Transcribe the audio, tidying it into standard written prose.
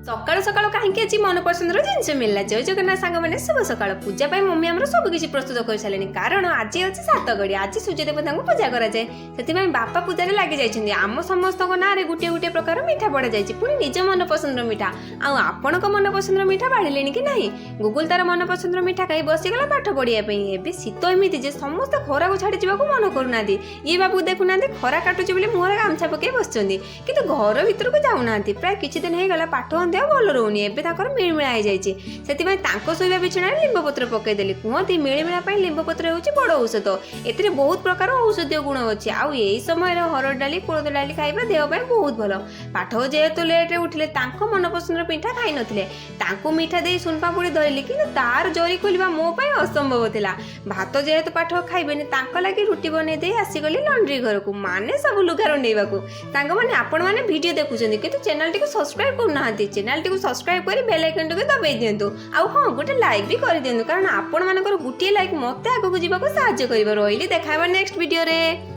ସକାଳୁ ସକାଳୁ କାହିଁକି ଆଜି ମନପସନ୍ଦର ଜିନିଷ ମିଳିଲା। ଜୟ ଜଗନ୍ନାଥ ସାଙ୍ଗମାନେ, ଶୁଭ ସକାଳ। ପୂଜା ପାଇଁ ମମ୍ମି ଆମର ସବୁ କିଛି ପ୍ରସ୍ତୁତ କରିସାରିଲେଣି, କାରଣ ଆଜି ହେଉଛି ସାତଗଡ଼ି। ଆଜି ସୂର୍ଯ୍ୟ ଦେବତାଙ୍କୁ ପୂଜା କରାଯାଏ। ସେଥିପାଇଁ ବାପା ପୂଜାରେ ଲାଗି ଯାଇଛନ୍ତି। ଆମ ସମସ୍ତଙ୍କ ନାଁରେ ଗୋଟିଏ ଗୋଟିଏ ପ୍ରକାର ମିଠା ବଢ଼ାଯାଇଛି, ପୁଣି ନିଜ ମନପସନ୍ଦର ମିଠା। ଆଉ ଆପଣଙ୍କ ମନପସନ୍ଦର ମିଠା ବାଢ଼ିଲେଣି କି ନାହିଁ? ଗୁଗୁଲ ତାର ମନପସନ୍ଦର ମିଠା ଖାଇ ବସିଗଲା ପାଠ ପଢ଼ିବା ପାଇଁ। ଏବେ ଶୀତ ଏମିତି ଯେ ସମସ୍ତେ ଖରାକୁ ଛାଡ଼ି ଯିବାକୁ ମନ କରୁନାହାନ୍ତି। ଇଏ ବାବୁ ଦେଖୁନାହାନ୍ତି, ଖରା କାଟୁଛି ବୋଲି ମୁହଁରେ ଗାମୁଛା ପକାଇ ବସିଛନ୍ତି, କିନ୍ତୁ ଘର ଭିତରକୁ ଯାଉନାହାନ୍ତି। ପ୍ରାୟ କିଛି ଦିନ ହେଇଗଲା ପାଠ ଦେହ ଭଲ ରହୁନି। ଏବେ ତାଙ୍କର ମିଳିମିଳା ହେଇଯାଇଛି। ସେଥିପାଇଁ ତାଙ୍କ ଶୋଇବା ବିଛଣାରେ ଲିମ୍ବପତ୍ର ପକାଇଦେଲି। କୁହନ୍ତି, ମିଳିମିଳା ପାଇଁ ଲିମ୍ବପତ୍ର ହେଉଛି ବଡ଼ ଔଷଧ। ଏଥିରେ ବହୁତ ପ୍ରକାର ଔଷଧୀୟ ଗୁଣ ଅଛି। ଆଉ ଏଇ ସମୟରେ ହରଡ଼ ଡାଲି, କୋଳଥ ଡାଲି ଖାଇବା ଦେହ ପାଇଁ ବହୁତ ଭଲ। ପାଠ ଯେହେତୁ ଲେଟ୍ରେ ଉଠିଲେ, ତାଙ୍କ ମନପସନ୍ଦର ପିଠା ଖାଇନଥିଲେ। ତାଙ୍କୁ ମିଠା ଦେଇ ସୁନପାମ୍ପୁଡ଼ି ଧରିଲି, କିନ୍ତୁ ତାର ଜରି ଖୋଲିବା ମୋ ପାଇଁ ଅସମ୍ଭବ ଥିଲା। ଭାତ ଯେହେତୁ ପାଠ ଖାଇବେନି, ତାଙ୍କ ଲାଗି ରୁଟି ବନେଇ ଦେଇ ଆସିଗଲି ଲଣ୍ଡ୍ରି ଘରକୁ, ମାନେ ସବୁ ଲୁଗା ରଣ୍ଡେଇବାକୁ। ସାଙ୍ଗମାନେ, ଆପଣମାନେ ଭିଡ଼ିଓ ଦେଖୁଛନ୍ତି କିନ୍ତୁ ଚ୍ୟାନେଲଟିକୁ ସବସ୍କ୍ରାଇବ୍ କରୁନାହାନ୍ତି। ଚ୍ୟାନେଲଟିକୁ ସବସ୍କ୍ରାଇବ୍ କରି ବେଲ୍ ଆଇକନ୍ଟିକୁ ଦବାଇ ଦିଅନ୍ତୁ। ଆଉ ହଁ, ଗୋଟେ ଲାଇକ୍ ବି କରିଦିଅନ୍ତୁ, କାରଣ ଆପଣମାନଙ୍କର ଗୋଟିଏ ଲାଇକ୍ ମୋତେ ଆଗକୁ ଯିବାକୁ ସାହାଯ୍ୟ କରିବ। ରହିଲି, ଦେଖା ହେବା ନେକ୍ସଟ ଭିଡ଼ିଓରେ।